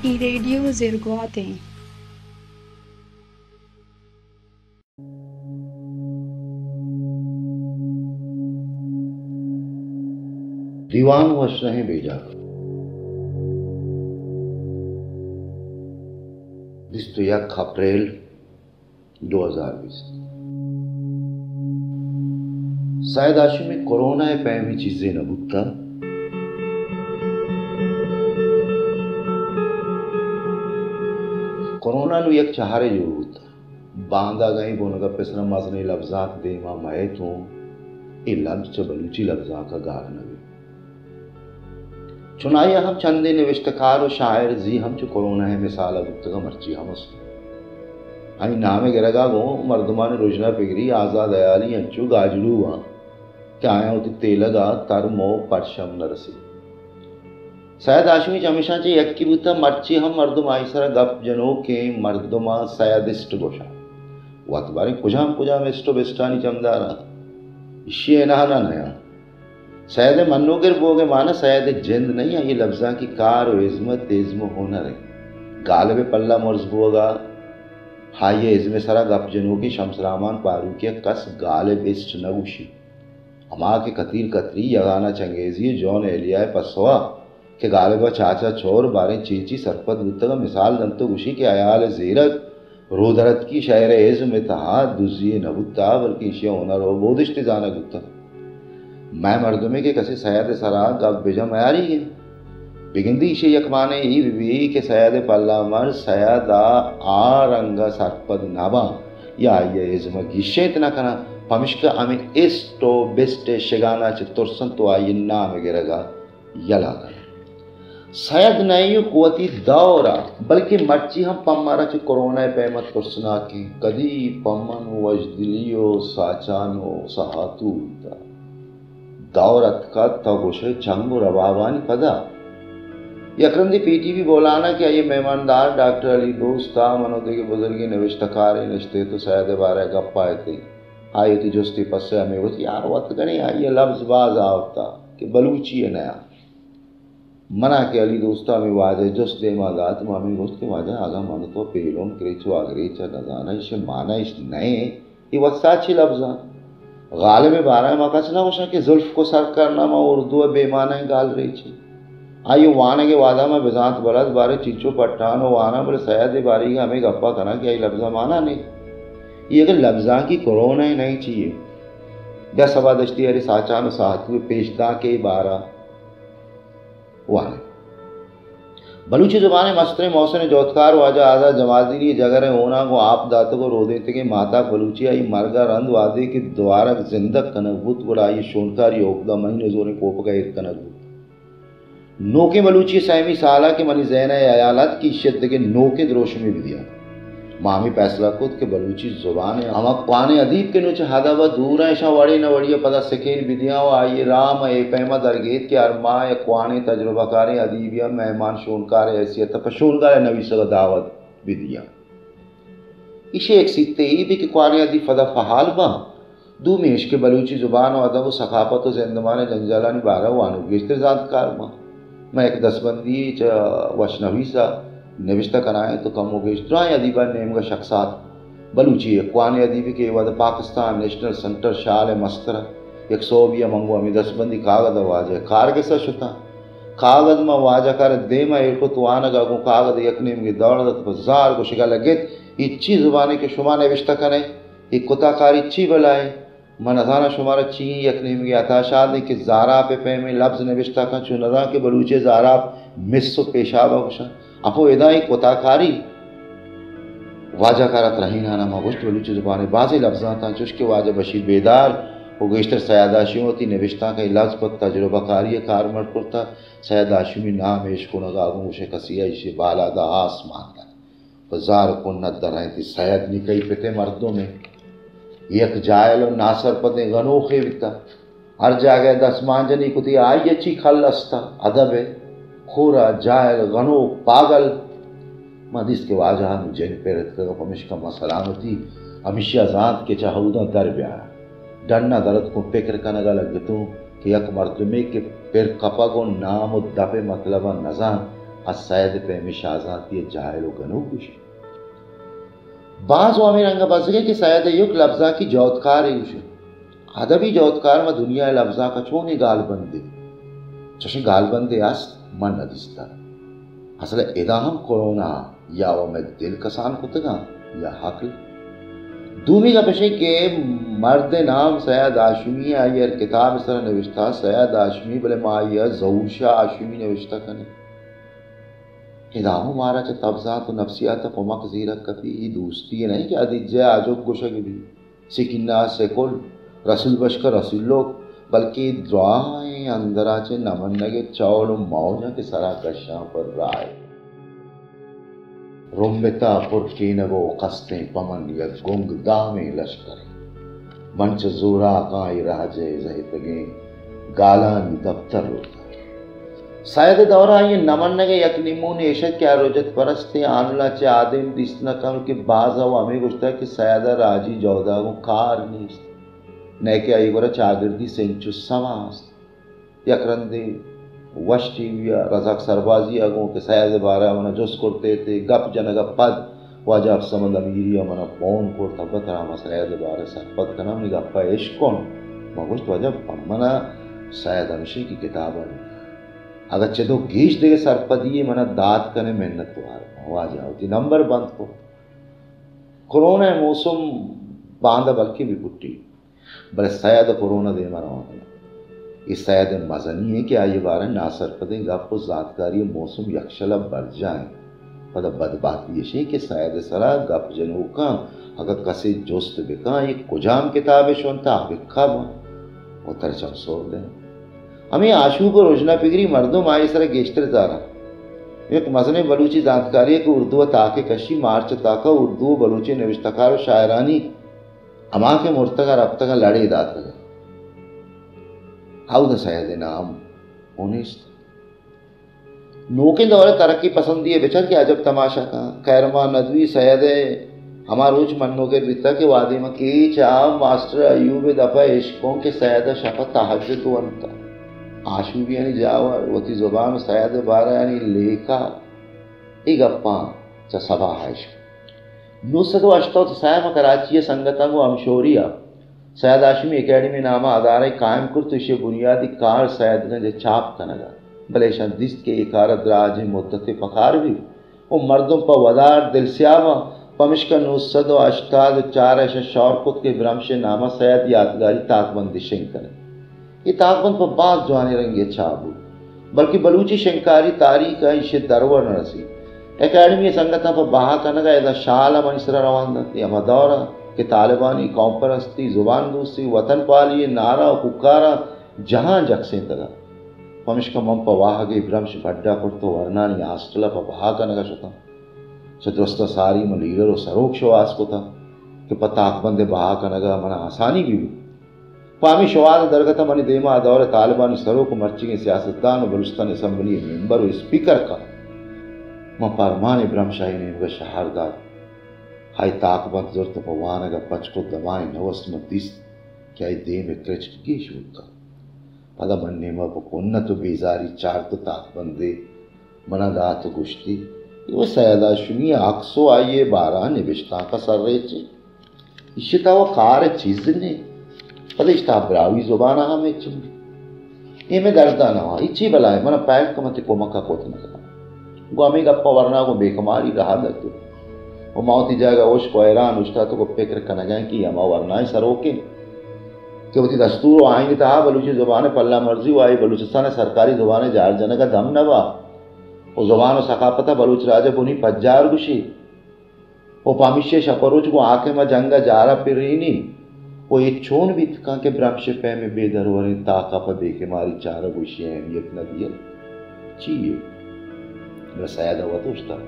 اے ریڈیو زرگوات ایں۔ دیوان وش نہ ایں بیجا۔ بیست و یک اپریل دو ہزار بیست۔ سید ہاشمی، کرونا ءِ پیم ءَ چیزے نہ بوتہ۔ کرونا نوں یک چہرے جوڑ بوتہ۔ باندا گئیں بنگپ ءِ سرا مزنیں لبزانک دیما مئیت اوں اے لبز چہ بلوچی لبزانک ءَ گار نہ بیت۔ چنائی ءَ ہم چندے نوشتکار و شاعر زی ہم چو کرونا ءِ مثال ءَ بوتگ ءُ مرچی ہم است۔ آئی نام ءِ گرگ ءَ گوں مردمانی رژنا پگری آزاد ہیالی انچو گاجلو آں کہ آیاں وتی تیلگ ءَ تر مو پرشم نہ رسیت۔ سید ہاشمی چمیشاں چہ یکے بوتہ، مرچی ہم مردم آئی سرا گپ جنوکیں مردماں سیدسٹ گوشاں۔ وت باریں کجام کجام اسٹ و بسٹانی چمداراں۔ ایشی ءِ نہ نہ نیاں۔ سید ءِ منوگر بوگ ءِ مانا سید ءِ جند نہ ایں، آئی ءِ لبزانکی کار و ہزمت، ازم و ہنر ایں۔ گالب ءِ پلہ مرز بوگ ءَ آئی ءِ ازم ءِ سرا گپ جنوکیں شمس رحمان پاروکی ءَ کس گالب اسٹ نہ گوشیت۔ ہما کہ کتیر کتری، یگانہ چنگیزی و جون ایلیا ءِ پسو ءَ کہ گالب ءَ چاچا چور باریں چیچی سرپد بوتگ ءُ مثال دنت ءُ گوشی کہ ہیال ءِ زیرگ رودرتکی شئیر ءِ ازم ءِ تہا دزی یے نہ بوتہ، بلکیں ایشی ءَ ہنر ءُ بودشت ئے زانگ بوتہ۔ مئے مردمے کہ کسے سید ءِ سرا گپ بجن میاریگ انت۔ بگندی ایشی ءِ یک مانے اے بہ بی کہ سید ءِ پلہ مر سید ءَ آ رنگ ءَ سرپد نہ باں یا آئی ءِ ازم ءَ گیشینت نہ کناں، پمشکہ ہمے اسٹ ءُ بسٹ ءِ شگان ءَ چہ ترس انت ءُ آئی ءِ نام ءِ گرگ ءَ یلہ کناں۔ سید نئے و قوتی دور ءَ، بلکیں مرچی ہم پہ مارا چہ کرونا ءِ پیم ءَ ترسناکیں۔ کدی پہ من وشدلی و ساچان و ساہاتو بوتہ۔ دور اتکگ، تو گوشئے چنگ و ربابانی پدا۔ یک رندے پی ٹی وی بولان ءَ کہ آئی ءِ مہماندار ڈاکٹر علی دوست ءَ من و دگہ بزرگیں نبشتہ کارے نشتگ ات و سید ءِ بارہ ءَ گپ ءَ اتیں۔ آئی ءَ وتی جستے پسہ ءَ ہمے وت، یار وت گڑیں آئی ءَ لبز باز آورتہ کہ بلوچی ءَ نیاں۔ منا کہ علی دوست ءَ ہمے واجہ ءِ جست دیما دات، ما ہمے گوشت کہ واجہ اگاں من تو پیلون کریچ و آگریچ ءَ نزاناں، ایشی ءِ مانا ایش نئے، اے وت ساچی لبزاں۔ غالب ءِ بارہ ءَ ما کس نہ گوشاں کہ زلف کو سر کرنا، ما اردو ءَ بے مانا گالریچ ایں۔ آئی ءِ وانگ ءِ وہدا ما بزانت بلد باریں چنچو پٹان و واناں، بلے سید ءِ باریگ ءَ ہمے گپ ءَ کناں کہ آئی لبزاں مانا نیں۔ اے یک لبزانکی کرونا ءِ نئیں چی یے۔ بیا سبا دشتی ہری ساچان و ساہتو ءِ پیشداک ءِ بارہ ءَ وانیں۔ بلوچی زبان ءِ مستریں محسن ءُ جہدکار واجہ آزات جمالدینی ءِ جگر ءِ ہوناں گوں آپ داتگ ءُ رودینتگیں ماہتاک بلوچی ءَ آئی ءِ مرگ ءَ رند وہدے کہ دوارگ زندگ کنگ بوت، گڑا آئی ءِ شونکاری ءِ اگدہ منی نزوریں کوپگ ءَ ایر کنگ بوت۔ نوکیں بلوچی ءِ سیمی سال ءَ کہ منی ذہن ءَ اے ہیال ات کہ ایشی ءَ دگہ نوکیں دروشمے بدیاں۔ ما ہمے پیسلہ کت کہ بلوچی زبان ءِ ہما کوانیں ادیب کہ نوں چہ ادب ءَ دور اَں، ایشاں وڑے نہ وڑے ءَ پدا سکین بدیاں ءُ آئی ءِ راہ ما اے پیم ءَ درگیت کہ ہر ماہ یک کوانیں تجربہ کاریں ادیبے ءَ مہمان شونکار ءِ حیثیت ءَ پہ شونگال ءِ نویسگ ءَ دعوت بدیاں۔ ایشی ءِ یک سیتے اے بیت کہ کوانیں ادیب پدا فعال باں۔ دومی ایش کہ بلوچی زبان ءُ ادب ءُ ثقافت ءُ زندمان ءِ جنجالانی بارہ ءَ وانوک گیشتر زانتکار باں۔ مئے یک دستبندی چہ وشنویس ءَ نبشتہ کنائینت ءُ کم ءُ گیش درائیں ادیبانی نیمگ ءَ شخص آت۔ بلوچی یک کوانیں ادیبے کہ اے وہد ءَ پاکستان نیشنل سنٹر شال ءِ مستر ءَ۔ یک سہبے ءَ من گوں ہمے دستبندی کاگد ءَ واجہ ءِ کارگس ءَ شتاں۔ کاگد من واجہ ءِ کار ءَ دیم ءَ ایر کت، وانگ ءَ گوں کاگد ءِ یک نیمگے دور دات، پہ زار گوشگ ءَ لگت، اے چی زبانے کہ شما نبشتہ کن ئے؟ اے کتہ کاری چی بلائے؟ من نزاناں شمارا چی ایں، یک نیمگے عطا شاد ایں کہ زاراپ ءِ پیمیں لبز نبشتہ کن، چو نزان کہ بلوچی ءَ زاراپ مس ءُ پیشاب ءَ گوشاں۔ اپو ادا اے کتہ کاری؟ واجہ ءِ کار ءَ ترہینان ءَ ما گوشت، بلوچی زبان ءِ بازیں لبزانتاں چوش کہ واجہ بشیر بیدار ءُ گیشتر سید ہاشم ءَ وتی نبشتانک ءَ اے لبز پہ تجربہ کاری ءَ کارمرد کرتہ۔ سید ہاشمی نام اش کنگ ءَ گوں گوشئے کسے ءَ ایشی ءِ بالاد ءَ آس مان دات۔ پہ زار ءُ کنت درائینتی، سید نی کئی پت ءِ مردمے، یک جاہل ءُ ناسرپدیں گنوخے بیتہ۔ ہر جاگہ ءَ دست مانجنی کتی، آئی ءَ چی کل استہ؟ ادب ءِ کور ءَ جاہل، گنوک، پاگل۔ ما دیست کہ واجہ ءَ نوں جن پر اتکگ، پمیشکا ما سلامتی ہمیشی ءَ زانت کہ چہ ہوداں در بیاراں۔ ڈن ءَ در اتکوں، پکر کنگ ءَ لگتوں کہ یک مردمے کہ پر کپگ ءُ نام ءُ دپ ءِ مطلب ءَ نزانت، سید ءِ پیمیں شاہزانتی ءَ جاہل ءُ گنوک گوشیت۔ باز وَ ہمے رنگ ءَ بزگ ءَ کہ سید ءَ یک لبزانکی جہدکارے گوشیت۔ ادبی جہدکار ماں دنیا ءِ لبزانک ءَ چونیں گالبندے، چشیں گالبندے است، من نہ دیستگ۔ اصل ءَ ادا ہم کرونا یا وَ مئے دل کسان کتگ اَنت یا عقل۔ دومی گپ اش اِنت کہ مرد ءِ نام سید ہاشمی ءَ، آئی ءَ ہر کتاب ءِ سرا نوشتہ سید ہاشمی، بلے ما آئی ءَ ظہور شاہ ہاشمی نوشتہ کنیں۔ ادا ہم مارا چہ تبزانت ءُ نفسیات ءَ کمک زیرگ کپی۔ اے دوستی نہ اِنت کہ ہدیجہ ءَ آجوک گوشگ بیت، سکینہ ءَ سکل، رسول بشک ءَ رسولک، بلکیں اے دراہیں اندر ءَ چہ نہ منگ ءِ چول ءُ موج اَنت کہ سرا کشاں پر راہ ءَ۔ رمبت ءَ پر کینگ ءُ قصدیں پمن یک گنگ دامیں لشکرے۔ من چہ زوراکاں اے راج ءِ زہتگیں گالانی دپتر لوٹاں۔ سید ءِ دور ءَ آئی ءِ نہ منگ ءِ یک نمونے ایش اَت کہ آ رجعت پرستیں ہانل ءَ چہ آ دیم دیست نہ کنت کہ باز ءَ وَ ہمے گوشتگ کہ سید ءَ راجی جہد ءَ گوں کار نیست، نئیکہ آئی ءِ گورا چاگردی سنچ ءُ سما است۔ یک رندے وش ٹی وی ءَ رزاق سربازی ءَ گوں کہ سید ءِ بارہ ءَ من ءَ جست کرت ئے، گپ جنگ ءَ پد واجہ افسمد امیری ءَ من ءَ پون کرت، ابا ترا ما سید ءِ بارہ ءَ سرپد کناں، منی گپ ءَ اشکن۔ من گوشت، واجہ، پہ من ءَ سید ہمیش اِنت کہ کتاب ءَ، اگاں چدو گیش دگہ سرپدی یے من ءَ دات کن ئے، منت وار باں۔ واجہ ءَ وتی نمبر بند کرت۔ کرونا ءِ موسم باندا بلکیں بہ کٹی، بلے سید ءَ کرونا دیم ءَ روان اِنت۔ اے سید ءِ مزنی اِنت کہ آئی ءِ بارہ ءَ ناسرپدیں گپ ءُ زانتکاری ءِ موسم یکشل ءَ برجاہ اِنت۔ پدا بدبہتی اش اِنت کہ سید ءِ سرا گپ جنوکاں اگاں کسے جست بہ کن، اے کجام کتاب ءِ شونتہ، آ بکا باں ءُ ترا چم سور دئیں۔ ہمے آشوب ءُ رژنا پگری مردم آئی ءِ سرا گیشتر زاراں۔ یک مزنیں بلوچی زانتکارے کہ اردو ءَ تاکے کشی، مارچ ءِ تاک ءَ اردو ءُ بلوچی نوشتہ کار ءُ شاعرانی ہما کہ مرتگ ءُ رپتگ اَنت لڑے داتگ۔ اود ءَ سید ءِ نام اوں نیست۔ نوکیں دور ءِ ترقی پسندی ءَ بچار کہ عجب تماشا کن۔ قہرمان ندوی سید ءِ ہما روچ منوگر بیتگ کہ وہدے من کیچ ءَ ماسٹر ایوب ءِ دپ ءَ اشکن کہ سید ءَ شپ ءَ تہجد ونتگ۔ آشوبیانی جاور، وتی زبان ءُ سید ءِ بارہانی لیکہ، اے گپاں چہ سباہ ءَ اشکن۔ نو سد ءُ ہشتاد ءُ سئے ءَ ما کراچی ءَ سنگتاں گوں ہمشوری ءَ سید ہاشمی اکیڈمی ءِ نام ءَ ادارہ قائم کرت ءُ ایشی ءِ بنیادی کار سید گنج ءِ چاپ کنگ ءَ، بلے ایشاں دیست کہ اے کار ءَ دراجیں مدتے پکار بیت ءُ مردم پہ ودار دلسیاہ باں، پمشکا نو سد ءُ ہشتاد ءُ چار ءَ ایشاں شور کت کہ برمش ءِ نام ءَ سید یادگاری تاکبندے شنگ کن ایں۔ اے تاکبند پہ باز جوانیں رنگے ءَ چاپ بوت، بلکیں بلوچی شنگکاری تاریخ ءَ ایشی ءِ درور نہ رسیت۔ اکیڈمی ءِ سنگتاں پہ بہا کنگ ءَ ادا شال ءَ منی سرا روان دنت۔ اے ہما دور اَنت کہ طالبانی، قوم پرستی، زبان دوستی، وطن پالی ءِ نعرہ ءُ کوکاراں جہاں جکسینتگ اَت۔ پمشکا من پہ واہگے برمش بڈ ءَ کرت ءُ ورنانی ہاسٹل ءَ پہ بہا کنگ ءَ شتاں۔ چہ درستاں ساری من لیڈر ءُ سروک شوہاز کتاں کہ پہ تاکبند ءِ بہا کنگ ءَ من ءَ آسانی بہ بیت۔ پہ ہمے شوہاز ءِ درگت ءَ منی دیم ءَ آ دور ءِ طالبانی سروک ءُ مرچیگیں سیاستدان ءُ بلوچستان اسمبلی ءِ ممبر ءُ اسپیکر کپت۔ من پہ ارمان ءَ برمش ءَ آئی ءِ نیمگ ءَ شہار دات۔ آئی ءَ تاکبند زرت ءُ پہ وانگ ءَ پچ کت، دمانے نوست من دیست کہ آئی ءِ دیم ءِ کرچک گیش بوتگ۔ پدا من ءِ نیمگ ءَ پہ کنت ءُ بیزاری چارت ءُ تاکبندے من ءَ دات ءُ گوشتی، اے وَ سید ہاشمی ءِ عکس ءُ آئی ءِ بارہ ءَ نبشتانک ءَ سرریچ اِنت۔ ایشی ءِ تہا وَ کار ءِ چیز نے۔ پدا ایشی ءِ تہا براہوئی زبان ءَ ہم ہچ نے۔ اے مئے درد ءَ نہ اَنت۔ ہچی بلائے، من ءَ پہک کن، من تئی کمک ءَ کت نہ کناں۔ گوں ہمے گپ ءَ ورنا گوں بے کماری راہ دات ءُ ما وتی جاگہ ءَ ہشک ءُ حیران اوشتاتگ ءُ پکر کنگ ءَ ایں کہ اے ہما ورنائیں سروک اِنت کہ وتی دستور ءُ آئین ءِ تہا بلوچی زبان ءِ پلہ مرزی ءُ آئی ءَ بلوچستان ءِ سرکاری زبان ءِ جار جنگ ءَ دم نہ بات ءُ زبان ءُ ثقافت ءَ بلوچ راج ءِ بنی پجار گوشیت۔ ءُ پمیشی ءَ شپ ءُ روچ گوں حاکم ءَ جنگ ءَ جار ءَ پرینی۔ ءُ اے چون بیت کنت کہ برمش ءِ پیم ءَ بے دروریں تاک ءَ پہ بے کماری چارگ ءُ ایشی ءَ اہمیت نہ دیت؟ چی یے؟ بلے سید ءَ وت اوشتات،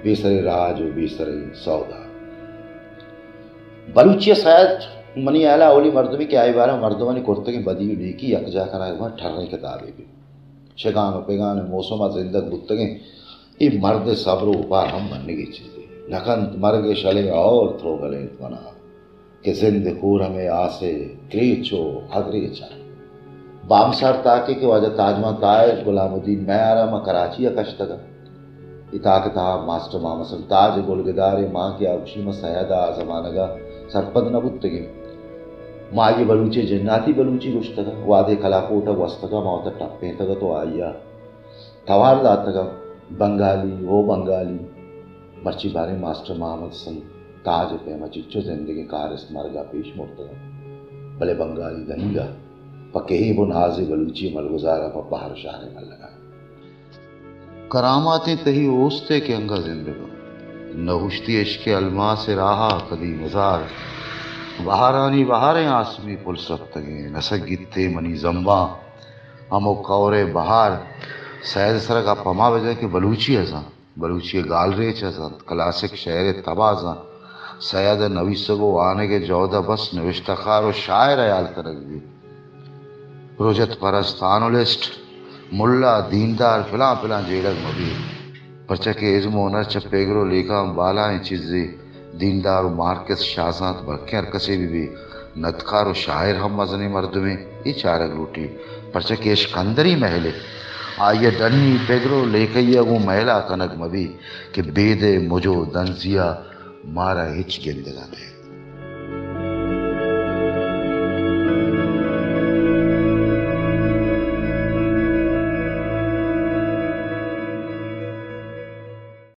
بے سریں راج ءُ بے سریں سودا۔ بلوچی ءِ سید منی ہیال ءَ اولی مردمے کہ آئی ءِ بارہ ءَ مردمانی کرتگیں بدی ءُ نیکی یکجاہ کنگ ءَ ٹریں کتابے بیت۔ شگان ءُ پگان ءِ موسم ءَ زندگ بوتگیں اے مرد ءِ صبر ءُ اوپار ہم منگے چیزے۔ نہ کنت مرگ ءِ شلیں ہور تروگلینت من ءَ کہ زند ءِ کور ہمے آس ءِ کریچ ءُ ہگریچ ءَ۔ بامسار تاکے کہ واجہ تاج مان تاج غلام الدین مہر ءَ ماں کراچی ءَ کشتگ ات۔ اے تاک ءِ تہا ماسٹر محمد حسن تاج ءِ گلگداریں مانکے ءَ گوشی، من سید ءَ آ زمانگ ءَ سرپد نہ بوتگیں۔ ما آئی ءَ بلوچی ءِ جناتی بلوچی گوشتگ ءَ، وہدے کلاکوٹ ءَ گوستگ ءَ ما وت ءَ ٹپینتگ ءَ تو آئی ءَ توار داتگ ءَ بنگالی، او بنگالی۔ مرچی باریں ماسٹر محمد حسن تاج ءِ پیم ءَ چنچو زندگیں کارست مرگ ءَ پیش مرتگ ات، بلے بنگالی دنیگا پہ کہیب و ناز ءِ بلوچی ءِ ملگزار ءَ پہ بہر و شہر ءِ ملگ ءَ۔ کراماتیں تہی اوست ءَ کہ انگہ زندگ ءَ، نہ اوشتی عشق ءِ الماس ءِ راہ ءَ کدی مزار۔ بہارانی بہاریں آسمی پل سرپتگیں، نہ سگیتے منی زمباں ہمو کور ءِ بہار۔ سید ءِ سرا گپ ہما بجن کہ بلوچی ءَ زانت، بلوچی ءِ گالریچ ءَ زانت، کلاسک شعر ءِ تب ءَ زانت۔ سید ءَ نویسگ و وانگ ءِ جہد ءَ بس نوشتہ کار و شاعر ہیال کنگ بیت۔ رجعت پرست، آنولسٹ، ملا، دیندار، پلان پلان جیڑگ مہ بیت، پرچا کہ ازم و ہنر چہ پگر و لیکھاں بالائیں چیزے۔ دیندار و مارکس شاہ زانت، بلکیں ہر کسے بہ بی، ندکار و شاعر ہم مزنیں مردمے، اے چارگ لوٹی، پرچا کہ عشق اندری محلے، آئی ءَ ڈنی، پگر و لیکہی ءَ گوں محلا کنگ مہ بی کہ بید ءِ مج و دنزی ءَ مارا ہچ گندگ ءَ نئیت۔